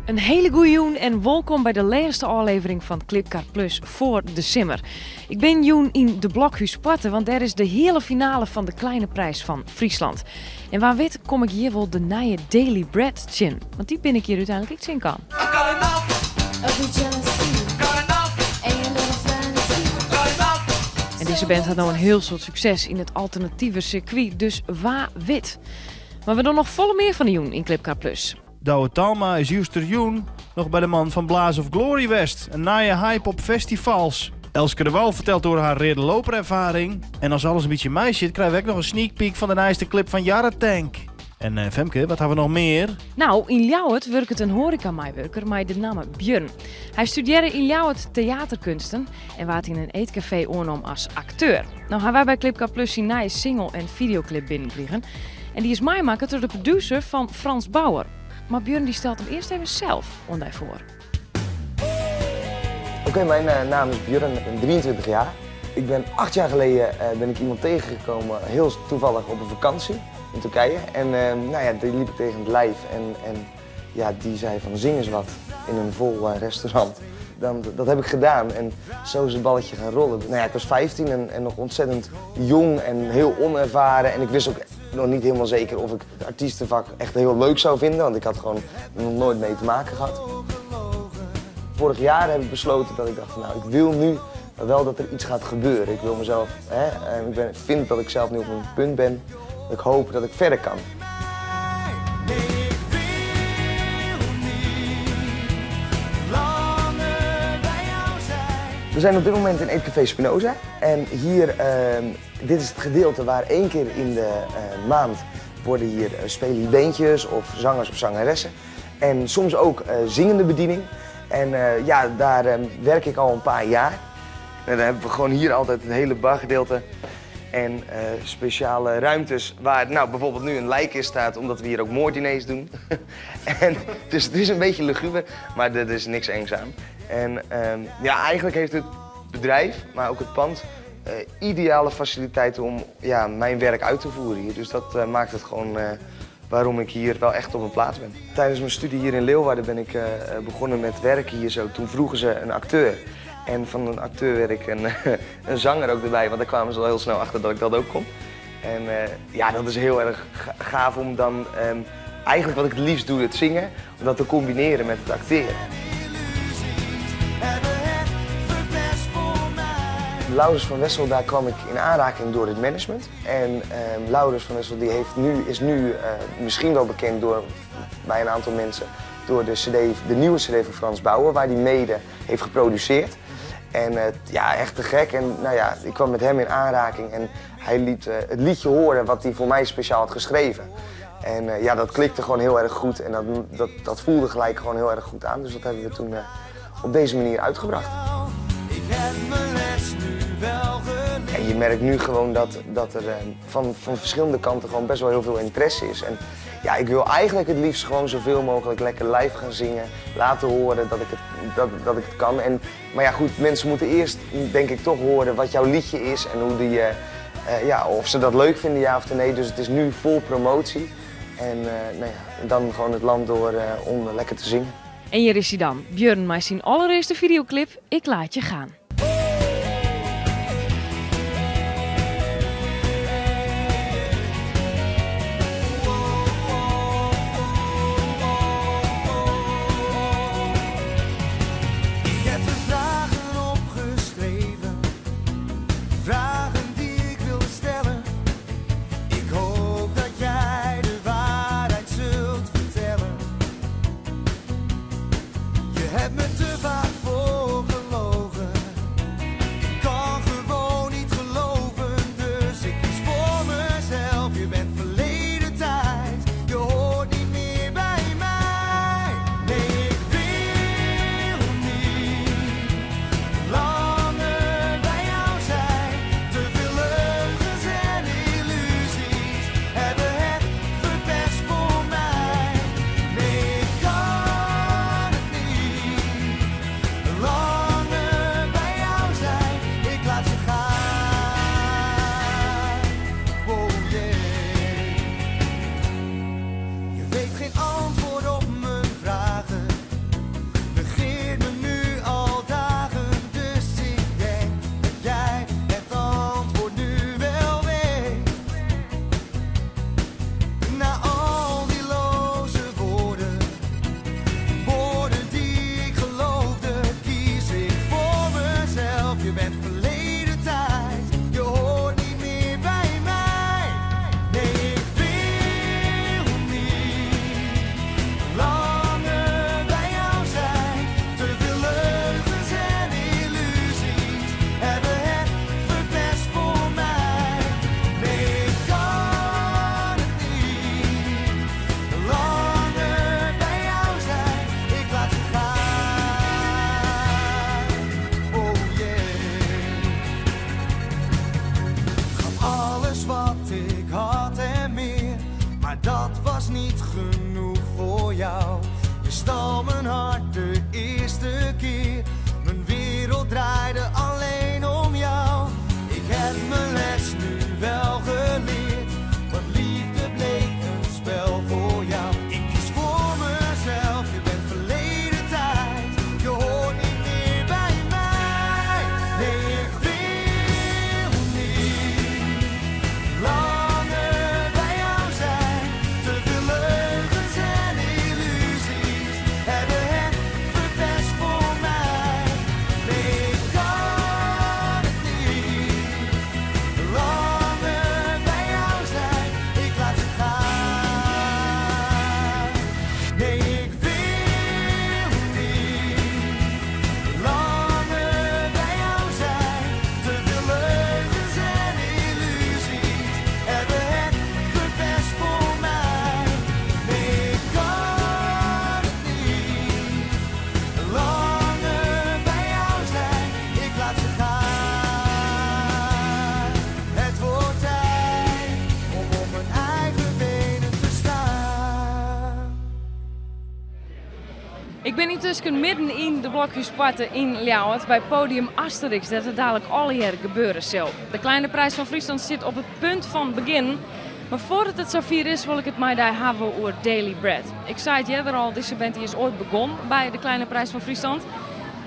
In hiele goede jûn en wolkom by de lêste ôflevering fan Klipkar Plus foar de simmer. Ik bin jûn yn de Blokhúspoarte, want dêr is de heale finale fan de Kleine Prijs fan Fryslân. En wa wit kom ik hjir wol de nije Daily Bread tsjin, want dy bin ik hjir úteinlik ek tsjinkaam. En dizze band hat no in hiel soad sukses yn it alternative sirkwy, dus wa wit. Mar we dogge noch folle mear fan 'e jûn yn Klipkar Plus. Douwe Talma is justerjûn noch by de man fan Blaze of Glory west. In nije hype op festivals. Elske DeWall fertelt oer har reade loper-erfaring. En as alles in bytsje meisjit, krije we ek noch in sneak peek fan de nijste klip fan Jarre Tank. En eh, Femke, wat ha we noch mear? Nou, yn Ljouwert wurket in horekameiwurker mei de namme Björn. Hy studearre yn Ljouwert teaterkunsten en waard yn in eetkafee oannommen as akteur. No ha wy by Klipkar Plus syn nije single en fideoklip binnenkrigen. En dy is meimakke troch de producer fan Frans Bauer. Mar Björn dy stelt him earst even sels oan dy foar. Oké, mijn eh, naam is Björn, ik ben 23 jaar. Ik ben 8 jaar geleden ben ik iemand tegengekomen, heel toevallig op een vakantie in Turkije. En nou ja, die liep ik tegen het lijf en ja, die zei van zing eens wat in een vol restaurant. Dan, dat heb ik gedaan en zo is het balletje gaan rollen. Nou ja, ik was 15 en nog ontzettend jong en heel onervaren. En ik wist ook nog niet helemaal zeker of ik het artiestenvak echt heel leuk zou vinden, want ik had gewoon nog nooit mee te maken gehad. Vorig jaar heb ik besloten dat ik dacht van nou, ik wil nu wel dat er iets gaat gebeuren. Ik wil mezelf, hè, ik vind dat ik zelf nu op een punt ben dat ik hoop dat ik verder kan. Nee, ik wil niet langer bij jou zijn. We zijn op dit moment in Eetcafé Spinoza. En hier, dit is het gedeelte waar één keer in de maand worden hier, spelen hier bandjes of zangers of zangeressen. En soms ook zingende bediening. En ja, daar werk ik al een paar jaar. En dan hebben we gewoon hier altijd het hele bargedeelte. En speciale ruimtes waar nou, bijvoorbeeld nu een lijkkist staat, omdat we hier ook moorddiners doen. En, dus het is een beetje luguber, maar er is niks engs aan. En ja, eigenlijk heeft het bedrijf, maar ook het pand, ideale faciliteiten om ja, mijn werk uit te voeren hier. Dus dat maakt het gewoon waarom ik hier wel echt op mijn plaats ben. Tijdens mijn studie hier in Leeuwarden ben ik begonnen met werken hier zo. Toen vroegen ze een acteur. En van een acteur werd ik een zanger ook erbij, want daar kwamen ze al heel snel achter dat ik dat ook kon. En ja, dat is heel erg gaaf om dan eigenlijk wat ik het liefst doe, het zingen, om dat te combineren met het acteren. Laurens van Wessel, daar kwam ik in aanraking door het management. En Laurens van Wessel die heeft nu, is nu misschien wel bekend door, bij een aantal mensen door de CD, de nieuwe CD van Frans Bauer, waar hij mede heeft geproduceerd. En ja, echt te gek. En nou ja, ik kwam met hem in aanraking en hij liet het liedje horen wat hij voor mij speciaal had geschreven. En ja, dat klikte gewoon heel erg goed en dat voelde gelijk gewoon heel erg goed aan. Dus dat hebben we toen op deze manier uitgebracht. Ik heb mijn les nu wel geleerd. En je merkt nu gewoon dat er van verschillende kanten gewoon best wel heel veel interesse is. En ja, ik wil eigenlijk het liefst gewoon zoveel mogelijk lekker live gaan zingen. Laten horen dat ik het kan. En, maar ja, goed, mensen moeten eerst, denk ik, toch horen wat jouw liedje is en hoe die, ja, of ze dat leuk vinden, ja of nee. Dus het is nu vol promotie. En nou ja, dan gewoon het land door om lekker te zingen. En hjir is hy dan, Björn mei syn alderearste fideoklip Ik Laat Je Gaan. Ik heb de vragen opgeschreven, vragen die ik wilde stellen. Ik hoop dat jij de waarheid zult vertellen. Je hebt me te vaak voorgelogen. dat was niet genoeg voor jou. Je stal mijn hart de eerste keer. Mijn wereld draaide alleen om jou. Ik heb mijn les nu wel geleerd. Want liefde bleek een spel voor jou. Ik kies voor mezelf, je bent verleden tijd. Je hoort niet meer bij mij. Nee, ik wil niet langer bij jou zijn. Te veel leugens en illusies hebben het verpest voor mij. Nee, ik kan het niet langer bij jou zijn. Ik laat je gaan. Nee, ik wil niet langer bij jou zijn. Te veel leugens en illusies hebben het verpest voor mij. Nee, ik kan het niet langer bij jou zijn. Ik laat je gaan. Het wordt tijd om op mijn eigen benen te staan. Ik bin yntusken midden yn de Blokhúspoarte yn Ljouwert by podium Asterix, dêr't it dalik allegear gebeure sil. De Kleine Prijs van Friesland sit op it punt fan begjinnen. Mar foardat it safier is, wol ik it mei dy hawwe oer Daily Bread. Ik sei it earder al, dizze band is oait begûn by de Kleine Prijs van Friesland.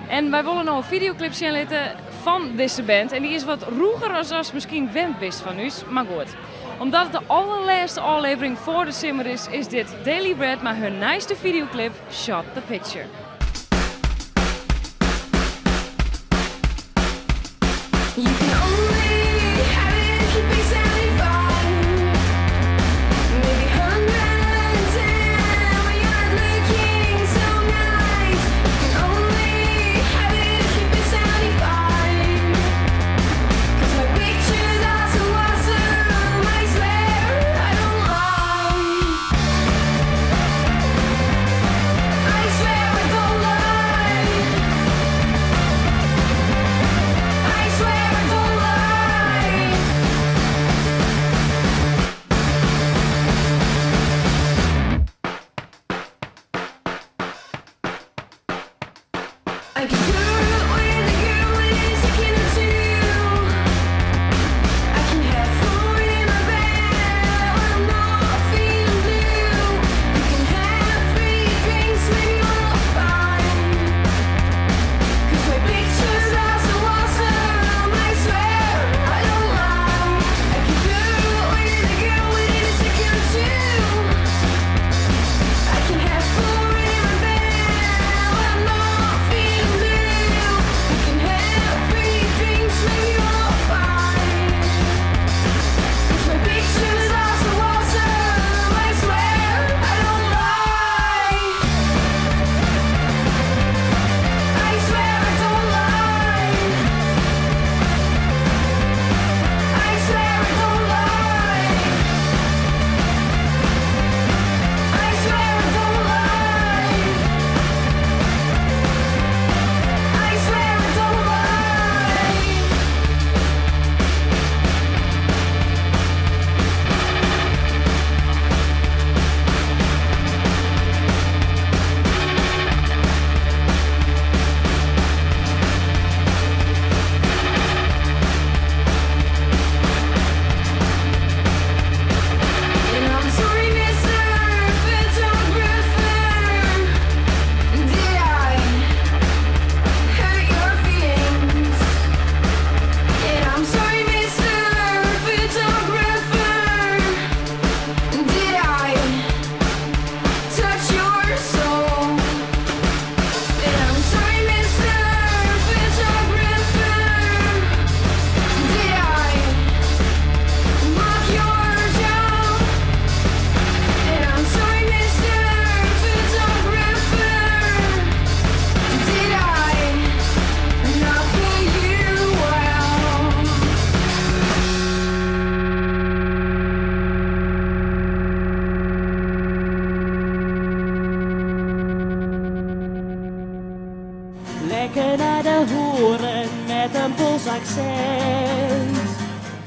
En wy wolle no in fideoklip sjen litte fan dizze band. En dy is wat rûger as ast miskien wend bist fan ús, mar goed. Omdat it de allerlêste ôflevering foar de simmer is, is dit Daily Bread mei har nijste fideoklip Shot the Picture. You can only have it if you pay 75. Maybe 110 when you're not looking so nice. You can only have it if you pay 75. 'Cause my pictures are so awesome, I swear I don't lie. I swear I don't lie. I swear I don't lie. I can do it with a girl in a second or two. I can have four in my bed when I'm not feeling blue. You can have three drinks, maybe one or five. 'Cause my pictures are so awesome, I swear I don't lie. I can do it with a girl within a second or two. I can have four in my bed when I'm not feeling blue. You can have three drinks, maybe one or five. 'Cause my pictures are so awesome, I swear I don't lie. I swear I don't lie. I swear I don't lie. I swear I don't lie. I swear I don't lie. And I'm sorry, Mr. Photographer. Did I hurt your feelings? And I'm sorry, Mr. Photographer. Did I touch your soul? And I'm sorry, Mr. Photographer. Did I mock your job? And I'm sorry, Mr. Photographer. Did I not pay you well? Lekker naar de hoeren met een Pools accent.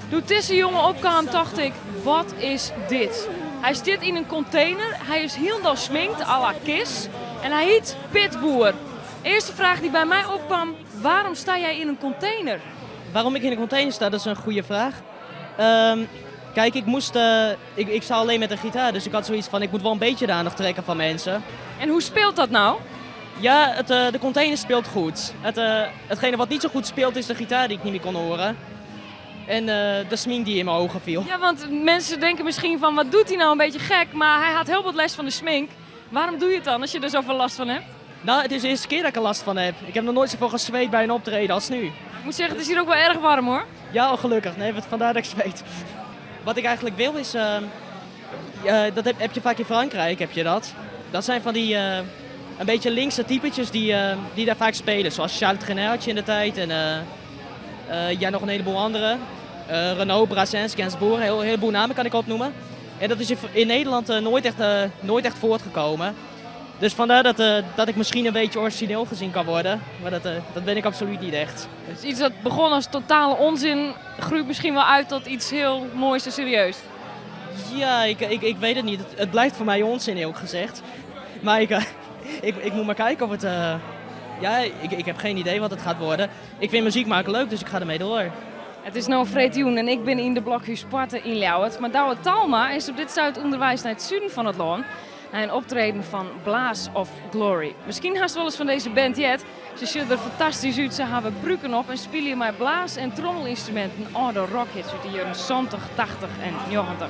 Doe't dizze jonge opkaam, tocht ik, wat is dit? Hy stiet yn in kontener, hy is hielendal sminkt à la Kiss en hy hyt Pitboer. Earste fraach dy't by my opkwam, waarom sta jij in een container? Waarom ik in een container sta, dat is een goede vraag. Ehm, kijk, ik moest, eh, ik, ik sta alleen met een gitaar, dus ik had zoiets van, ik moet wel een beetje de aandacht trekken van mensen. En hoe speelt dat nou? Ja, het, eh, de container speelt goed. Het, eh, hetgene wat niet zo goed speelt is de gitaar die ik niet meer kon horen. En eh, de smink die in mijn ogen viel. Ja, want mensen denken misschien van wat doet hij nou een beetje gek, maar hij had heel wat last van de smink. Waarom doe je het dan als je er zoveel last van hebt? Nou, het is de eerste keer dat ik er last van heb. Ik heb nog nooit zoveel gezweet bij een optreden als nu. Ik moet zeggen, het is hier ook wel erg warm hoor. Ja, oh, gelukkig. Nee, want vandaar dat ik zweet. Wat ik eigenlijk wil is... ehm, eh, dat heb, heb je vaak in Frankrijk, heb je dat. Dat zijn van die eh, een beetje linkse typetjes die, eh, die daar vaak spelen. Zoals Charles Trenet had je in de tijd en eh, eh, ja, nog een heleboel andere. Eh Renaud, Brassens, Gainsbourg, een heel, heleboel namen kan ik opnoemen. En dat is in, in Nederland eh, nooit, echt, eh, nooit echt voortgekomen. Dus vandaar dat, eh, dat ik misschien een beetje origineel gezien kan worden. Maar dat, eh, dat ben ik absoluut niet echt. Dus iets dat begon als totale onzin, groeit misschien wel uit tot iets heel moois en serieus. Ja, ik, ik, ik weet het niet. Het, het blijft voor mij onzin, eerlijk gezegd. Maar ik, eh, ik, ik moet maar kijken of het... eh, ja, ik, ik heb geen idee wat het gaat worden. Ik vind muziek maken leuk, dus ik ga ermee door. Het is nu freedtejûn en ik ben yn de Blokhúspoarte yn Ljouwert. Mar Douwe Talma is op dit stuit ûnderweis nei it suden fan it lân. Nei in optreden fan Blaas of Glory. Miskien hast wolris fan dizze band heard. Se sjogge der fantastysk út, se hawwe pruken op en spylje mei blaas- en trommelynstruminten âlde rockhits út de jierren 70, 80 en 90.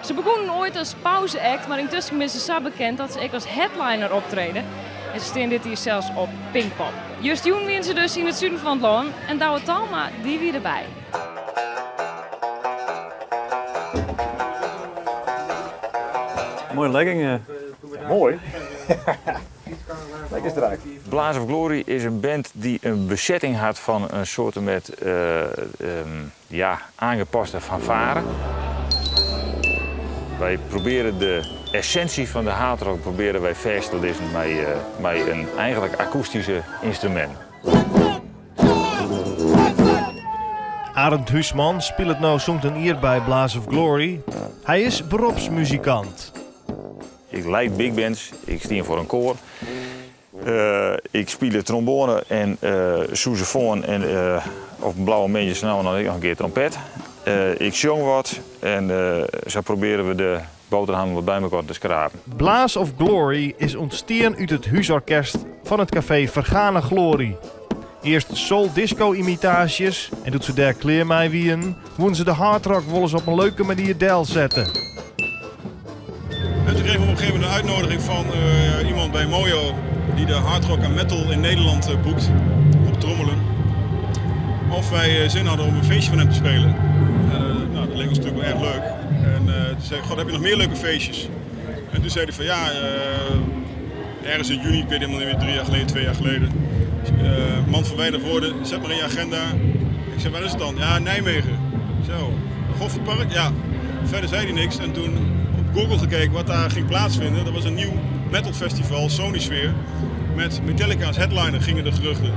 Se begûnen oait as pauze-act, mar yntusken binne se sa bekend dat se ek as headliner optrede. En se stean dit jier sels op Pinkpop. Justerjûn wiene se dus yn it suden fan it lân en Douwe Talma dy wie derby. Moaie legging. Ja, moai. Lekker strak. Blaas of Glory is in band dy't in besetting hat fan in soarte met ja, aangepaste fanfare. Wy probearje de essinsje fan de hardrock probearje wy fêst te lizzen mei, mei in eigenlik akoestyske ynstrumint. Arend Huisman spilet no sûnt in jier by Blaas of Glory. Hy is beropsmuzikant. Ik lied big bands, ik stean foar in koar. Uh, ik spylje trombone en uh, sousafoon en uh, op in blauwe moandeis no en dan ek noch in kear trompet. Ik sjong wat en sa probearje we de boterhammen wat by mekoar te skrapen. Blaas of Glory is ûntstien út it húsorkest fan it kafee Vergane Glorie. Earst soul-disco-imitaasjes en doe't se dêr klear mei wienen, woenen se de hardrock wolris op in leuke manier delsette. En toen kregen we op een gegeven moment een uitnodiging van uh, iemand bij Mojo die de hardrock en metal in Nederland uh, boekt op trommelen. Of wij uh, zin hadden om een feestje van hem te spelen. nou, dat leek ons natuurlijk wel erg leuk. En toen zei ik, god, heb je nog meer leuke feestjes? En toen zei hij van ja, ergens in juni, ik weet helemaal niet meer, 3 jaar geleden, 2 jaar geleden. Man van weinig woorden, zet maar in je agenda. Ik zei, waar is het dan? Ja, Nijmegen. Zo, Goffertpark? Ja. Verder zei hij niks. En toen op Google gekeken wat daar ging plaatsvinden. Dat was een nieuw metalfestival, Sonisphere. Met Metallica als headliner gingen de geruchten.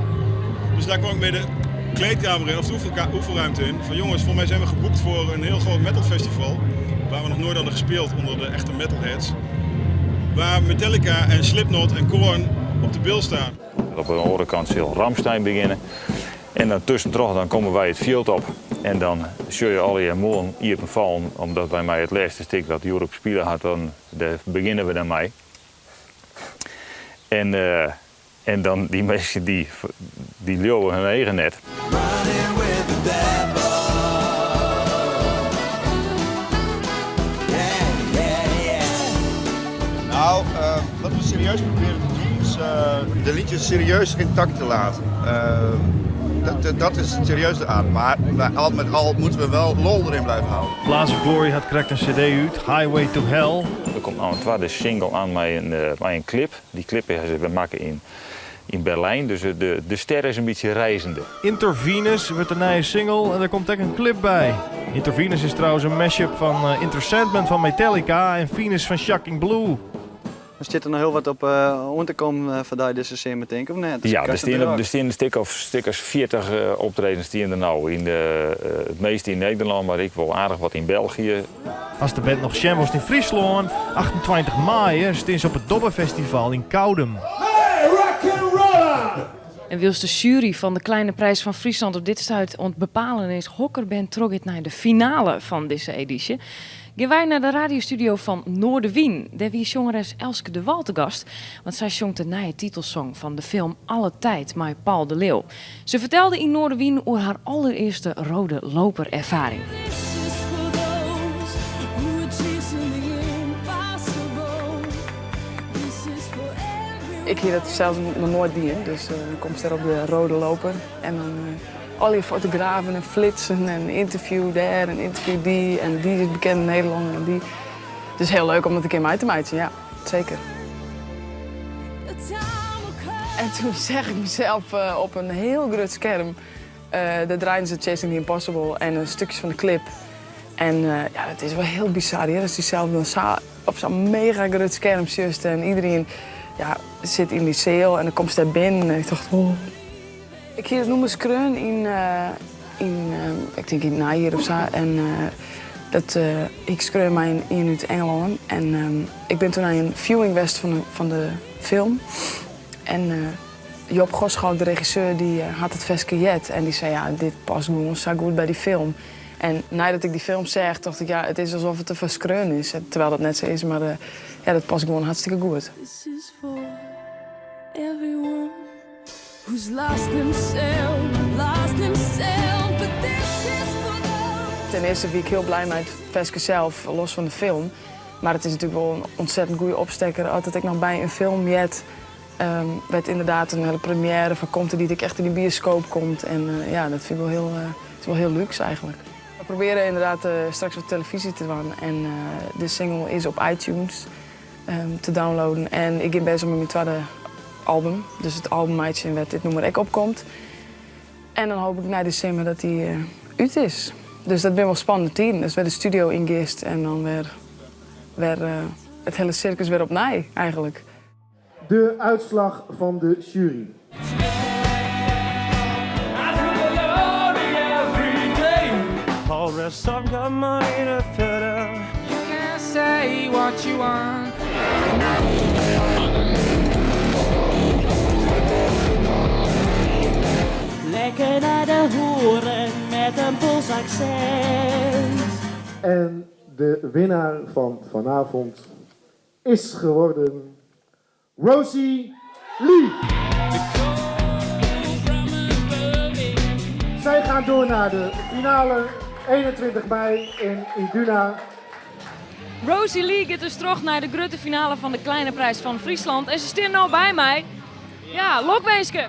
Dus daar kwam ik mee de kleedkamer in, of de oefenruimte in. Van jongens, voor mij zijn we geboekt voor een heel groot metalfestival. Waar we nog nooit hadden gespeeld onder de echte metalheads. Waar Metallica en Slipknot en Korn op de bill staan. Op de oare kant sil Rammstein begjinne. En dan tuskentroch dan komme wy it fjild op. En dan sjogge je allegear mûlen iepen fallen, omdat wy mei it lêste stik dat Joerop spile hat, dan dêr begjinne we dan mei. En, uh, en dan dy minsken dy, dy leauwe hun eagen net. Running with the devil. Yeah, yeah, yeah. Nou, uh, wat we serieus proberen te doen is uh, de liedjes serieus intact te laten. Uh, dat, dat is het serieus aan. Maar, maar al met al moeten we wel lol erin blijven houden. Blaas of Glory hat krekt in CD út, Highway to Hell. Der komt no in twadde single oan mei in, mei in klip. Dy klip hawwe se makke yn, yn Berlijn, dus de, de ster is in bytsje reizende. Intervenus wurdt de nije single en der komt ek in klip by. Intervenus is trouwens in mashup fan Enter Sandman fan Metallica en Venus fan Shocking Blue. Der stiet der noch hiel wat op oan te kommen foar dy dizze simmer tink of net? Ja, der stean der stean in stik of stik as 40 optredens stean der no. Yn de, it measte yn Nederlân, mar ek wol aardich wat yn België. Ast de band noch sjen wolst yn Fryslân, 28 maaie stean se op it Dobbefestival yn Koudum. Hey, rock'n'roller! En wylst de sjuery fan de Kleine Prijs van Friesland op dit stuit oan it bepalen is hokker band trochgiet nei de finale fan dizze edysje, gean wy nei de radiostudio fan Noardewyn. Dêr wie sjongeres Elske DeWall te gast, want sy sjongt de nije titelsong fan de film Alle Tijd mei Paul de Leeuw. Se fertelde yn Noardewyn oer har allerearste rode loper erfaring. Ik hie dat sels noch noait dien, dus dan komst dêr op de rode loper en dan allegear fotografen en flitsen en ynterview dêr en ynterview dy en dy is bekende Nederlanner en dy. Het is hiel leuk om dat in kear mei te meitsjen, ja, seker. En toen seach ik mysels op in hiel grut skerm. Dêr draaiden se Chasing the Impossible en stikjes fan de klip. En ja, dat is wol hiel bizar hear, ast dysels dan sa op sa'n mega grut skerm sjochst en iderien ja, sit yn dy seal en dan komst dêr binnen en ik tocht oh. Ik hie it nûmer skreaun yn, yn ik tink yn it neijier of sa en dat hie ik skreaun mei ien út Ingelân en ik bin toen nei in viewing west fan de film en Job Gosschalk, de regisseur, dy hat it ferske heard en dy sei ja, dit past gewoan sa goed by dy film. En neidat ik dy film seach, tocht ik ja, it is alsof it derfoar skreaun is. Terwijl dat net sa is, mar ja, dat past gewoan hartstikke goed. This is for everyone who's lost themselves, lost themselves, but this is for those. Ten earste wie ik hiel blij mei it ferske sels, los fan de film. Mar it is natuerlik wol in ontzettend goede opstekker as it ek noch by in film heart. Wêr't ynderdaad in hiele premiêre foar komt en dy't ek echt yn de bioskoop komt. En ja, dat fyn ik wol hiel, is wol hiel lúks eigenlik. We probearje ynderdaad straks wat telefyzje te dwaan en de single is op iTunes te downloaden. En ik gean bezich mei myn twadde album, dus it album meitsjen wêr't dit nûmer ek op komt. En dan hoopje ik nei de simmer dat dy út is. Dus dat binne wol spannende tiden, ast wer de studio yngiest en dan wer, wer it hiele sirkus wer opnij eigenlik. De útslach fan de sjuery. Lekker naar de hoeren met een Pools accent. En de winnaar van vanavond is geworden Rosie Lee. Zij gaan door naar de finale 21 mei in Iduna. Rosie Lee giet dus troch nei de grutte finale fan de Kleine Prijs van Friesland. En se stean no by my. Ja, lokwinske.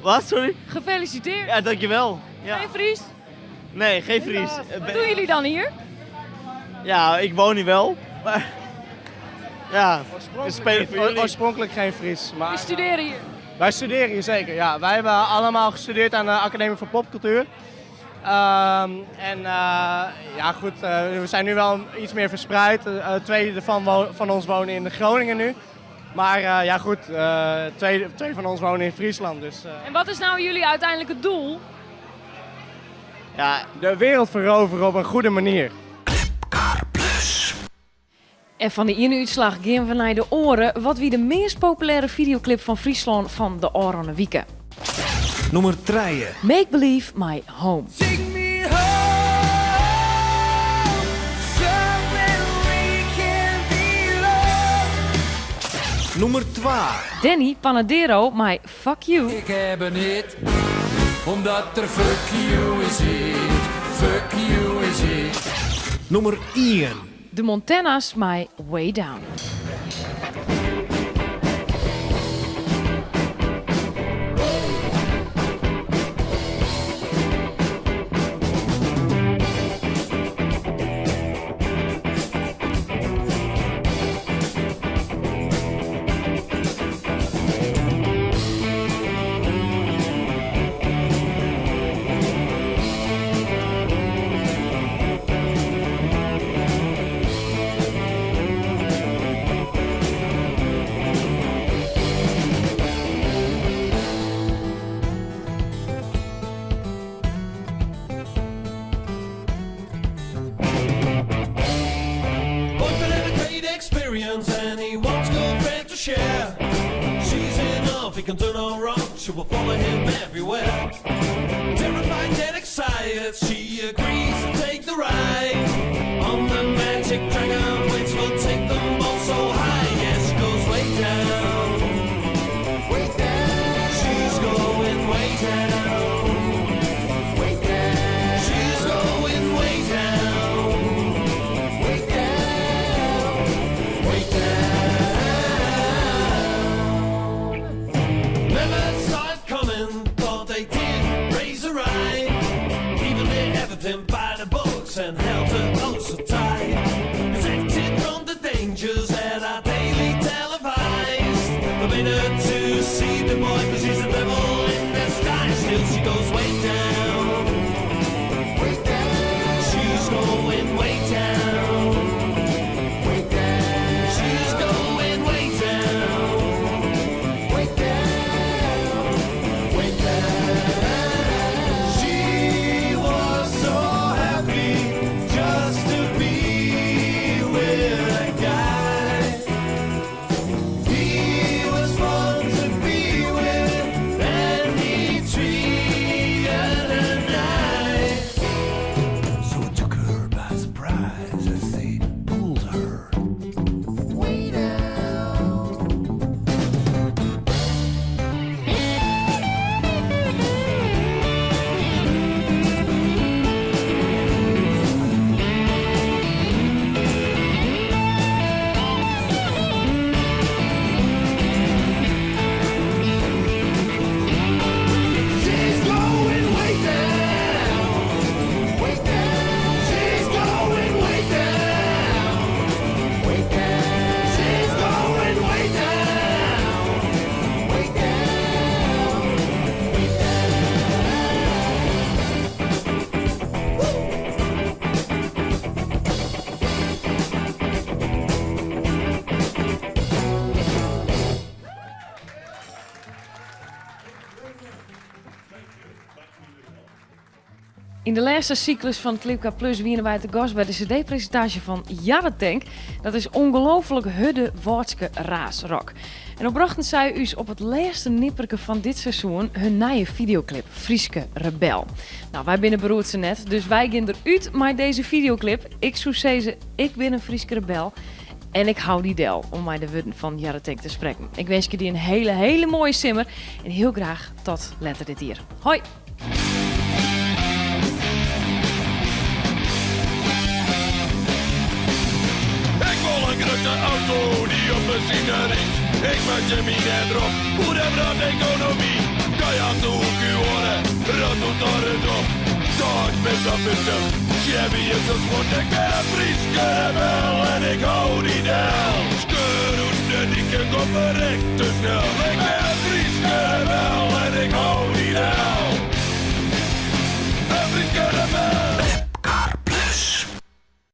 Wat, sorry? Gefeliciteerd. Ja, dankjewel. Ja. Geen Fries? Nee, geen Fries. Wat doen jullie dan hier? Ja, ik woon hier wel. Maar ja, we spelen voor jullie. Oorspronkelijk geen Fries. Maar Jullie studeren hier? Wij studeren hier zeker, ja. Wij hebben allemaal gestudeerd aan de Academie voor Popcultuur. En ja, goed, we zijn nu wel iets meer verspreid. Twee ervan van ons wonen in Groningen nu. Maar ja, goed, twee van ons wonen in Friesland. Dus. En wat is nou jullie uiteindelijke doel? Ja, de wereld veroveren op een goede manier. En fan de iene útslach gean we nei de oare. Wat wie de meast populêre fideoklip fan Fryslân fan de ôfrûne wike? Nûmer trije. Make Believe mei Home. Take me home, somewhere we can belong. Nûmer twa. Danny Panadero mei Fuck You. Ik heb een hit, omdat er fuck you in zit. Fuck you in zit. Nûmer ien. De Montana's mei Way Down. experience and he wants girlfriend to share. She's enough, he can do no wrong, she will follow him everywhere. Terrified and excited, she agrees to take the ride. On the magic dragon, which will take them both so high. Yeah, she goes way down. Way down. She's going way down. Way down. She's going way down. Way down. Way down. Never saw it coming, thought they did raise a ride. Even did everything by the books and held her oh so tight. Protected from the dangers that are daily televised. Forbidden to see the boy 'cause he's the devil in disguise. Still she goes way down. Way down. She's going way down. Way down. She's going way down. Way down. Way down. She was so happy just to be with a guy. He was fun to be with, and he treated her nice. So it took her by surprise as they pulled her way down. She's going way down, way down. She's going way down, way down. She's going way down, way down, way down. Woo! Yn de lêste syklus fan Klipka Plus wiene wy te gast by de CD-presintaasje fan Jarretank. Dat is ongelooflik hurde Wâldske raasrock. En op brochten sy ús op it lêste nipperke fan dit seizoen hun nije fideoklip Fryske Rebel. Nou, wy binne beroerd sa net, dus wy gean derút mei dizze fideoklip. Ik soe sizze, ik bin in Fryske rebel. En ik hou dy del om mei de wurden fan Jarretank te sprekken. Ik winskje dy in hiele, hiele moaie simmer en hiel graach tot letter dit jier. Hoi! Ik wol in grutte auto dy't op benzine rydt. Ik meitsje my net drok oer de wrâldekonomy. Kayak hoeke rot doet op. Dag met dat 50, Chevy is een sport. Ik ben een Fryske rebel en ik hou dy del. Skeur oer de diken, kom verrek te snel.